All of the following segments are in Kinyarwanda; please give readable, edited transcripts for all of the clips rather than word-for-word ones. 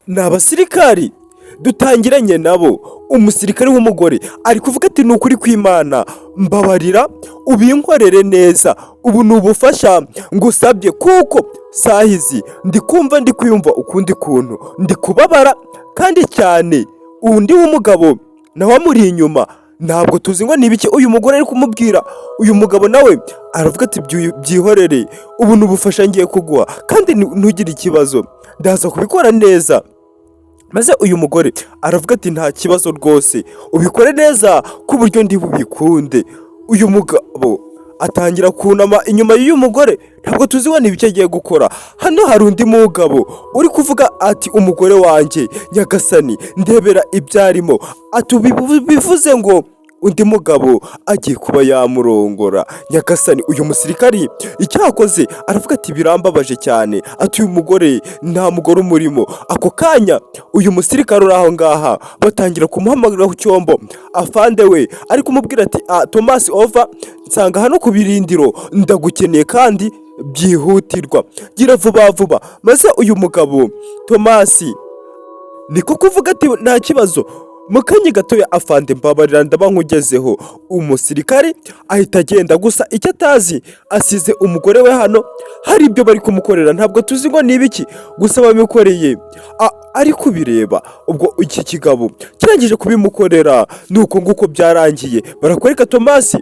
Ni abasirikari dutangiranye nabo. Umusirikare w'umugore ari kuvuga ati: "Ni ukuri kw'Imana, mbabarira ubinkorere neza. Ubu ni ubufasha ngusabye, kuko sahizi ndi kumva, ndi kwiyumva ukundi kuntu, ndi kubabara kandi cyane." Undi w'umugabo nawe amuri inyuma. Ntabwo tuzi ngo ni ibiki uyu mugore ari kumubwira. Uyu mugabo nawe aravuga ati: "Byihorere, ubu ni ubufasha ngiye kuguha, kandi ntugire ikibazo, ndaza kubikora neza." Maze uyu mugore aravuga ati: "Nta kibazo rwose, ubikore neza ku buryo ndi bubikunde." Uyu mugabo atangira kunama inyuma y'uyu mugore. Ntabwo tuzi ngo ni ibiki agiye gukora. Hano hari undi mugabo uri kuvuga ati: "Umugore wanjye, nyagasani, ndebera ibyo arimo." Ati: "Bivuze ngo undi mugabo agiye kuba yamurongora." Nyagasani, uyu musirikari icyo yakoze, aravuga ati: "Birambabaje cyane." Ati: "Uyu mugore nta mugore umurimo." Ako kanya uyu musirikari uri aho ngaha batangira kumuhamagara ku cyombo. Afande we ari kumubwira ati: "Ah, Thomas, over, nsanga hano ku birindiro, ndagukeneye kandi byihutirwa, gira vuba vuba." Maze uyu mugabo Thomas niko kuvuga ati: "Nta kibazo, mu kanya gatoya afande, mbabarira, ndaba nkugezeho." Umusirikare ahita agenda. Gusa icyo atazi, asize umugore we hano hari ibyo bari kumukorera. Ntabwo tuzi ngo ni ibiki, gusa babikoreye ari kubireba. Ubwo iki kigabo kirangije kubimukorera, ni uko nguko byarangiye. Barakwereka Tomasi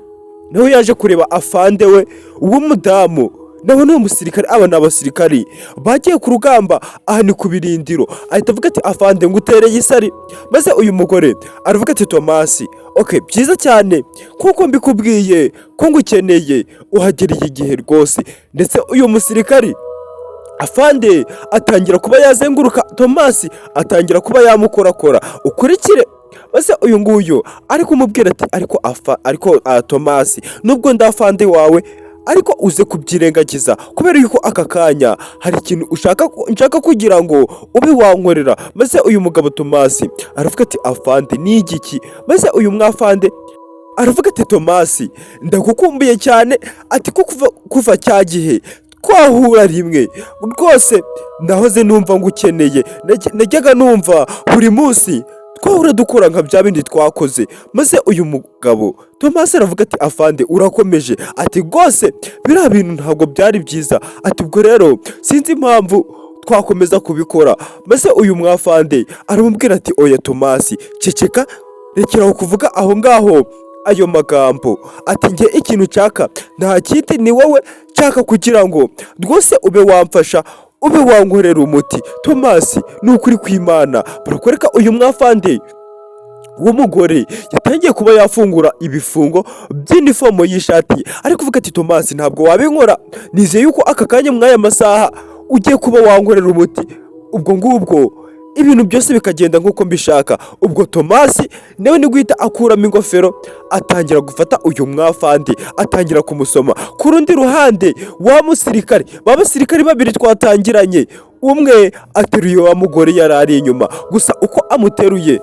nawe yaje kureba afande we w'umudamu, nawe ni umusirikare. Aba ni abasirikari bagiye ku rugamba. Aha ni ku birindiro. Ahita avuga ati: "Afande, ngutereye isari." Maze uyu mugore aravuga ati: "Tomasi, ok, byiza cyane, kuko mbikubwiye ko ngukeneye, uhagereye igihe rwose." Ndetse uyu musirikari afande atangira kuba yazenguruka Tomasi, atangira kuba yamukorakora. Ukurikire. Maze uyu nguyu ari kumubwira ati: "Ariko afa, ariko Tomasi, nubwo ndafande wawe, ariko uze kubyirengagiza, kubera yuko aka kanya hari ikintu ushaka, nshaka kugira ngo ube wankorera." Maze uyu mugabo Tomasi aravuga ati: "Afande, ni igiki?" Maze uyu mwafande aravuga ati: "Tomasi, ndagukumbuye cyane." Ati: "Ko kuva cya gihe twahura rimwe, rwose nahoze numva ngukeneye. Najyaga numva buri munsi twahura dukora nka bya bindi twakoze." Maze uyu mugabo Tomasi aravuga ati: "Afande, urakomeje." Ati: "Rwose biriya bintu ntabwo byari byiza." Ati: "Ubwo rero sinzi impamvu twakomeza kubikora." Maze uyu mwafande aramubwira ati: "Oya Tomasi, ceceka, rekeraho kuvuga aho ngaho ayo magambo." Ati: "Njye ikintu nshaka nta kindi, ni wowe nshaka kugira ngo rwose ube wamfasha, ube wankorera umuti." Tomasi, ni ukuri kw'Imana, barakwereka uyu mwafande w'umugore yatangiye kuba yafungura ibifungo by'inifomo y'ishati, ari kuvuga ati: "Tomasi, ntabwo wabinkora. Nizeye yuko aka kanya, mw'aya masaha, ugiye kuba wankorera umuti, ubwo ngubwo ibintu byose bikagenda nk'uko mbishaka." Ubwo Tomasi nawe ni guhita akuramo ingofero, atangira gufata uyu mwafandi, atangira kumusoma. Ku rundi ruhande, wa musirikare, ba basirikare babiri twatangiranye, umwe ateruye wa mugore yari ari inyuma. Gusa uko amuteruye,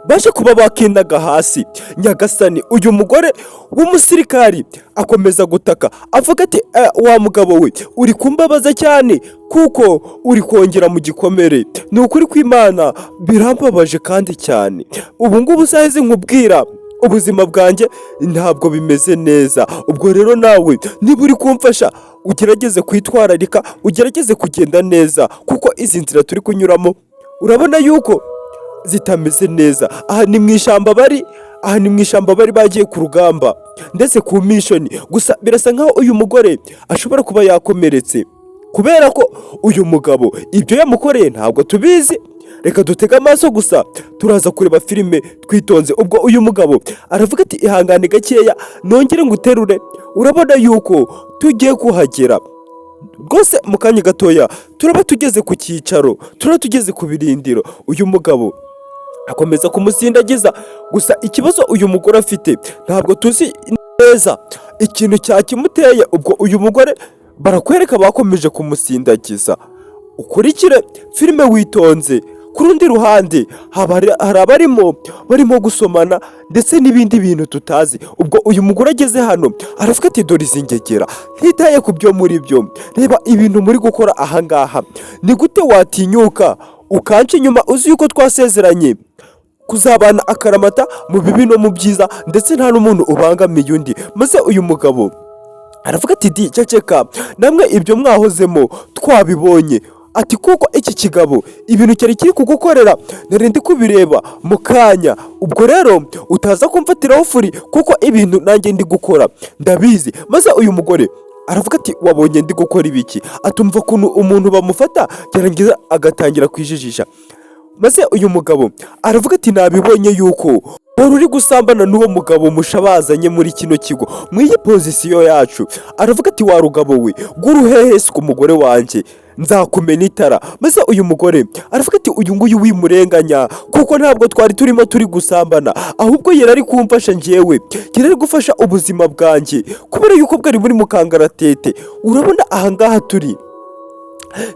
baje kuba bakindaga hasi. Nyagasani, uyu mugore w'umusirikari akomeza gutaka, avuga ati: "Eh, wa mugabo we, uri kumbabaza cyane, kuko uri kongera mu gikomere. Ni ukuri kw'Imana, birambabaje kandi cyane. Ubu ngubu sahizi nkubwira, ubuzima bwanjye ntabwo bimeze neza. Ubwo rero nawe niba uri kumfasha, ugerageze kwitwararika, ugerageze kugenda neza, kuko izi nzira turi kunyuramo urabona yuko zitameze neza." Aha ni mu ishyamba bari, aha ni mu ishyamba bari bagiye ku rugamba, ndetse ku mission. Gusa birasa nkaho uyu mugore ashobora kuba yakomeretse, kubera ko uyu mugabo ibyo yamukoreye ntabwo tubizi. Reka dutege amaso gusa, turaza kureba filime twitonze. Ubwo uyu mugabo aravuga ati: "Ihangane gakeya nongere nguterure, urabona yuko tugiye kuhagera rwose, mu kanya gatoya turaba tugeze ku cyicaro, turaba tugeze ku birindiro." Uyu mugabo akomeza kumusindagiza. Gusa ikibazo uyu mugore afite, ntabwo tuzi neza ikintu cyakimuteye. Ubwo uyu mugore barakwereka bakomeje kumusindagiza. Ukurikire filime witonze. Ku rundi ruhande haba hari abarimo barimo gusomana, ndetse n'ibindi bintu tutazi. Ubwo uyu mugore ageze hano aravuga ati: "Dore izi ngegera, ntitaye ku byo muri byo, reba ibintu muri gukora ahangaha. Ni gute watinyuka Ukanca inyuma uzi yuko twasezeranye kuzabana akaramata mu bibi no mu byiza, ndetse nta n'umuntu ubangamiye undi. Maze uyu mugabo aravuga ati: "Di ceceka, namwe ibyo mwahozemo twabibonye." Ati: "Kuko iki kigabo ibintu cyari kiri kugukorera nari ndi kubireba mu kanya. Ubwo rero utaza kumfatiraho furi, kuko ibintu nanjye ndi gukora ndabizi." Maze uyu mugore aravuga ati: "Wabonye ndi gukora ibiki?" Atumva ukuntu umuntu bamufata yarangiza agatangira kwijijisha. Maze uyu mugabo aravuga ati: "Nabibonye yuko wari uri gusambana n'uwo mugabo mushabazanye muri kino kigo, mu iyi pozisiyo yacu." Aravuga ati: "Wa rugabo we, guruhehese ku mugore wanjye, nzakumena itara." Maze uyu mugore aravuga ati: "Uyu nguyu wimurenganya, kuko ntabwo twari turimo turi gusambana, ahubwo yari ari kumfasha njyewe, yari ari gufasha ubuzima bwanjye kubera yuko bwari buri mu kangaratete. Urabona ahangaha turi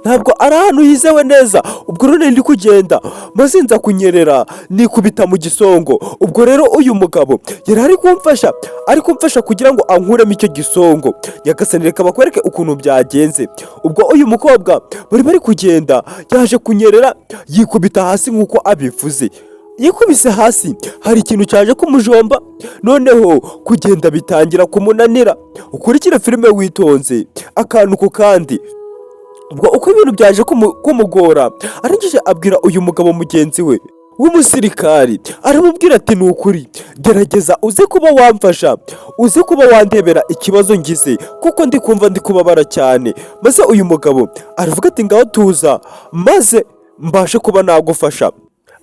ntabwo ari ahantu hizewe neza. Ubwo rero ndi kugenda maze nza kunyerera nikubita mu gisongo. Ubwo rero uyu mugabo yari ari kumfasha kugira ngo ankuremo icyo gisongo." Nyagasani, reka bakwereke ukuntu byagenze. Ubwo uyu mukobwa bari kugenda, yaje kunyerera yikubita hasi nk'uko abivuze. Yikubise hasi, hari ikintu cyaje kumujomba, noneho kugenda bitangira kumunanira. Ukurikire filime witonze akantu ku kandi. Ubwo uko ibintu byaje kumugora, arangije abwira uyu mugabo mugenzi we w'umusirikari, aramubwira ati: "Ni ukuri gerageza uze kuba wamfasha, uze kuba wandebera ikibazo ngize, kuko ndi kumva ndi kubabara cyane." Maze uyu mugabo aravuga ati: "Ngaho tuza maze mbashe kuba nagufasha."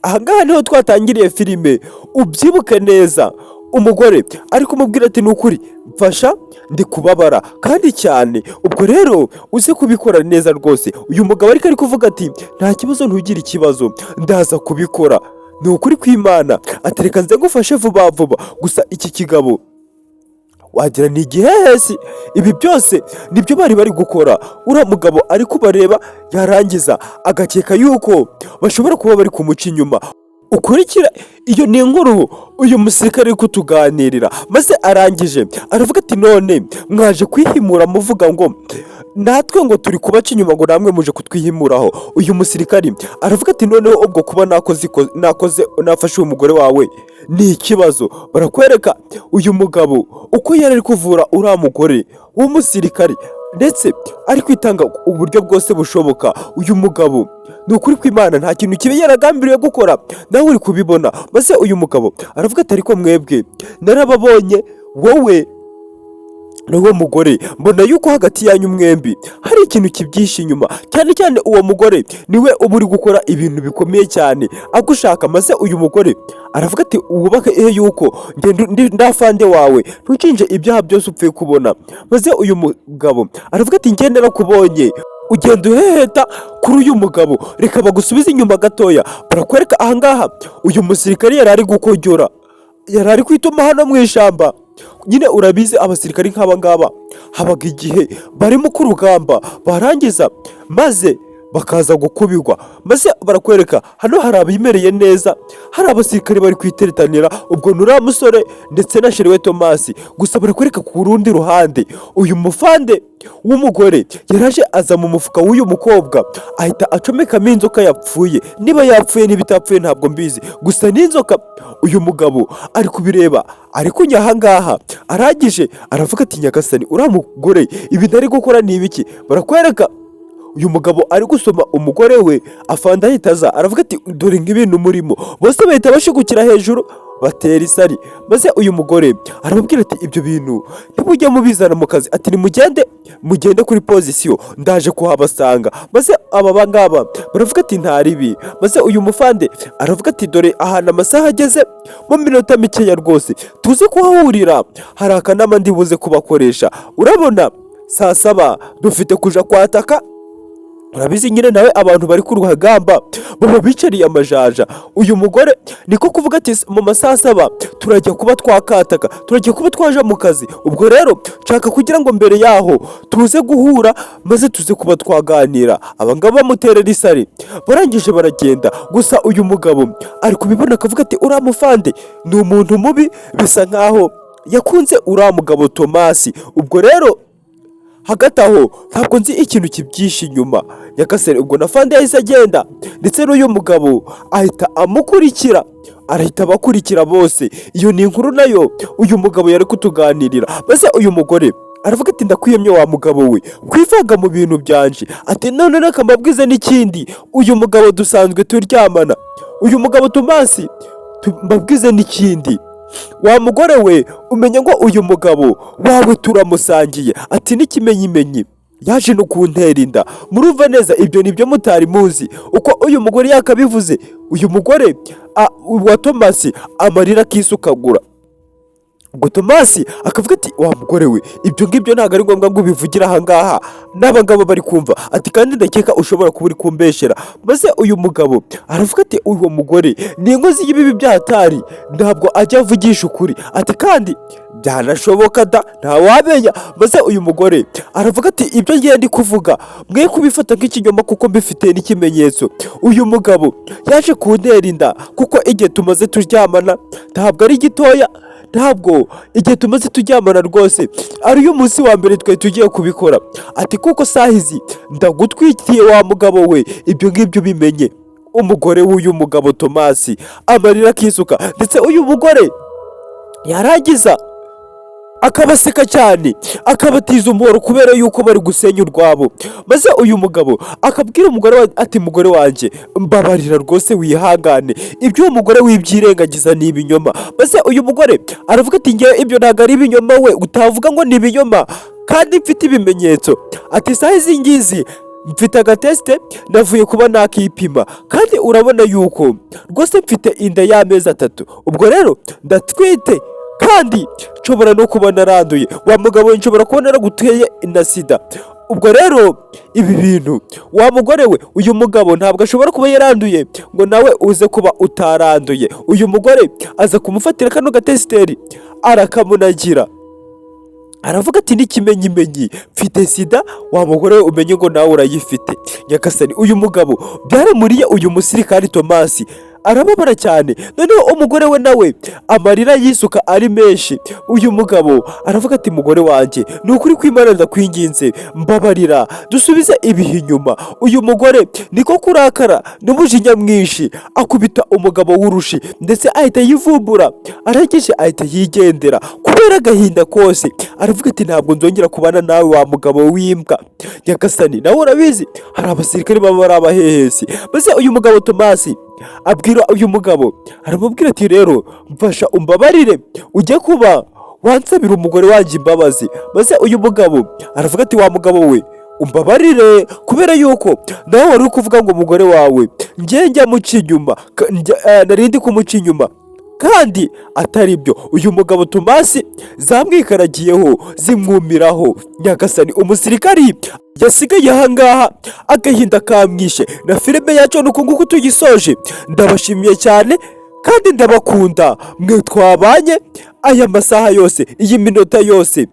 Ahangaha niho twatangiriye filime, ubyibuke neza. Umugore ari kumubwira ati: "Ni ukuri mfasha, ndi kubabara kandi cyane, ubwo rero uze kubikora neza rwose." Uyu mugabo ariko ari kuvuga ati: "Nta kibazo, ntugire ikibazo, ndaza kubikora, ni ukuri kw'Imana." Atereka nze ngufashe vuba vuba. Gusa iki kigabo wagira ni igihehesi. Ibi byose nibyo bari gukora. Uriya mugabo ari kubareba, yarangiza agakeka yuko bashobora kuba bari kumuca inyuma. Ukurikira, iyo ni inkuru uyu musirikare ari kutuganirira. Maze arangije aravuga ati: "None mwaje kwihimura muvuga ngo natwe ngo turi kubaca inyuma, ngo namwe muje kutwihimuraho." Uyu musirikari aravuga ati: "Noneho ubwo kuba nakoze nafashe uyu mugore wawe ni ikibazo." Barakwereka uyu mugabo uko yari ari kuvura uriya mugore w'umusirikari, ndetse ari kwitanga uburyo bwose bushoboka. Uyu mugabo, ni ukuri kw'Imana, nta kintu kibi yaragambiriye gukora, nawe uri kubibona. Maze uyu mugabo aravuga ati: "Ariko mwebwe narababonye, wowe n'uwo mugore, mbona yuko hagati yanyu mwembi hari ikintu kibyihishe inyuma. Cyane cyane uwo mugore niwe uba uri gukora ibintu bikomeye cyane agushaka." Maze uyu mugore aravuga ati: "Wubake ihe yuko ndi ndafande wawe, ntukinje ibyaha byose upfuye kubona." Maze uyu mugabo aravuga ati: "Njye narakubonye ugenda uheheta kuri uyu mugabo." Reka bagusubize inyuma gatoya. Barakwereka ahangaha uyu musirikare yari ari gukojyora, yari ari kwituma hano mu ishyamba. Nyine urabizi, abasirikari nk'aba ngaba habaga igihe barimo ku rugamba, barangiza maze bakaza gukubigwa. Maze barakwereka hano hari abimereye neza, hari abasirikare bari kwiteretanira. Ubwo ni uriya musore ndetse na chéri we Tomasi. Gusa barakwereka ku rundi ruhande uyu mufande w'umugore yaraje aza mu mufuka w'uyu mukobwa, ahita acomekamo inzoka yapfuye. Niba yapfuye, niba itapfuye, ntabwo mbizi, gusa n'inzoka. Uyu mugabo ari kubireba, ari kunya ahangaha. Arangije aravuga ati: "Nyagasani, uriya mugore ibintu ari gukora ni ibiki?" Barakwereka uyu mugabo ari gusoma umugore we. Afande ahita aza, aravuga ati: "Dore nk'ibintu murimo." Bose bahita bashigukira hejuru, batera isari. Maze uyu mugore arababwira ati: "Ibyo bintu ntimujye mubizana mu kazi." Ati: "Nimugende, mugende kuri pozisiyo, ndaje kuhabasanga." Maze aba ngaba baravuga ati: "Nta ribi." Maze uyu mufande aravuga ati: "Dore ahantu amasaha ageze, mu minota mikeya rwose tuze kuhahurira, hari akanama ndibuze kubakoresha. Urabona saa 7 dufite kuja kwataka." Urabizi nyine nawe, abantu bari ku rugamba baba bicariye amajanja. Uyu mugore niko kuvuga ati: "Mu masaha 7 turajya kuba twakataka, turajya kuba twaje mu kazi. Ubwo rero nshaka kugira ngo mbere yaho tuze guhura, maze tuze kuba twaganira." Aba ngaba bamuterera isari, barangije baragenda. Gusa uyu mugabo ari kubibona, akavuga ati: "Uriya mufande ni umuntu mubi, bisa nkaho yakunze uriya mugabo Tomasi." Ubwo rero Hagati aho ntabwo nzi ikintu kibyihishe inyuma. Nyagasani, ubwo na fande yahise agenda, ndetse n'uyu mugabo ahita amukurikira, arahita abakurikira bose. Iyo ni inkuru nayo uyu mugabo yari kutuganirira. Maze uyu mugore aravuga ati: "Ndakwiyemye wa mugabo we kwivanga mu bintu byanje." Ati: "None reka mbabwize n'ikindi, uyu mugabo dusanzwe turyamana, uyu mugabo Tomasi. Mbabwize n'ikindi, wa mugore we, umenya ngo uyu mugabo wawe turamusangiye." Ati: "N'ikimenyimenyi yaje no kuntera inda." Murumva neza, ibyo ni byo mutari muzi. Uko uyu mugore yakabivuze, uyu mugore wa Tomasi amarira akisukagura. Ubwo Tomasi akavuga ati: "Wa mugore we, ibyo ngibyo ntabwo ari ngombwa ngo ubivugire aha ngaha n'aba ngaba bari kumva." Ati: "Kandi ndakeka ushobora kuba uri kumbeshera." Maze uyu mugabo aravuga ati: "Uwo mugore ni inkozi y'ibibi byatari, ntabwo ajya avugisha ukuri." Ati: "Kandi byanashoboka da, ntawamenya." Maze uyu mugore aravuga ati: "Ibyo ngiye ndi kuvuga mwe kubifata nk'ikinyoma, kuko mbifite n'ikimenyetso. Uyu mugabo yaje kuntera inda, kuko igihe tumaze turyamana ntabwo ari gitoya. Ntabwo igihe tumaze turyamana rwose ari uyu munsi wa mbere twari tugiye kubikora." Ati: "Kuko sahizi ndagutwitiye, wa mugabo we, ibyo ngibyo ubimenye." Umugore w'uyu mugabo Tomasi amarira akisuka, ndetse uyu mugore yarangiza akabaseka cyane, akabatiza umuhoro kubera yuko bari gusenya urwabo. Maze uyu mugabo akabwira umugore we ati: "Mugore wanjye, mbabarira rwose, wihangane, ibyo uwo mugore wibyirengagiza ni ibinyoma." Maze uyu mugore aravuga ati: "Ngewe ibyo ntabwo ari ibinyoma, we utavuga ngo ni ibinyoma kandi mfite ibimenyetso." Ati: "Isaha izi ngizi mfite agatest, navuye kuba nakipima, kandi urabona yuko rwose mfite inda y'amezi 3. Ubwo rero ndatwite, kandi nshobora no kuba naranduye. Wa mugabo we, nshobora kuba naraguteye na sida. Ubwo rero ibi bintu, wa mugore we, uyu mugabo ntabwo ashobora kuba yaranduye ngo nawe uze kuba utaranduye." Uyu mugore aza kumufatira kano gatest arakamunagira, aravuga ati: "N'ikimenyimenyi mfite sida, wa mugore we, umenye ngo nawe urayifite." Nyagasani, uyu mugabo byaramuriye, uyu musirikari Tomasi arababara cyane. Noneho umugore we nawe amarira yisuka ari menshi. Uyu mugabo aravuga ati: "Mugore wanjye, ni ukuri kw'Imana ndakwinginze, mbabarira dusubize ibihe inyuma." Uyu mugore niko kurakara n'umujinya mwinshi, akubita umugabo w'urushi, ndetse ahita yivumbura, arangije ahita yigendera kubera agahinda kose. Aravuga ati: "Ntabwo nzongera kubana nawe, wa mugabo w'imbwa." Nyagasani, nawe urabizi hari abasirikare baba ari abahehesi. Maze uyu mugabo Tomasi abwira uyu mugabo, aramubwira ati: "Rero mfasha umbabarire, ujye kuba wansabira umugore wanjye imbabazi." Maze uyu mugabo aravuga ati: "Wa mugabo we, umbabarire kubera yuko nawe wari uri kuvuga ngo umugore wawe njye njya muca inyuma, nari ndi kumuca inyuma kandi atari byo." Uyu mugabo Tomasi zamwikaragiyeho zimwumiraho. Nyagasani, umusirikari yasigaye ahangaha agahinda kamwishe. Na filime yacu ni uku nguku tugisoje. Ndabashimiye cyane kandi ndabakunda mwe twabanye aya masaha yose, iyi minota yose.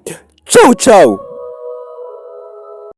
Cawu cawu.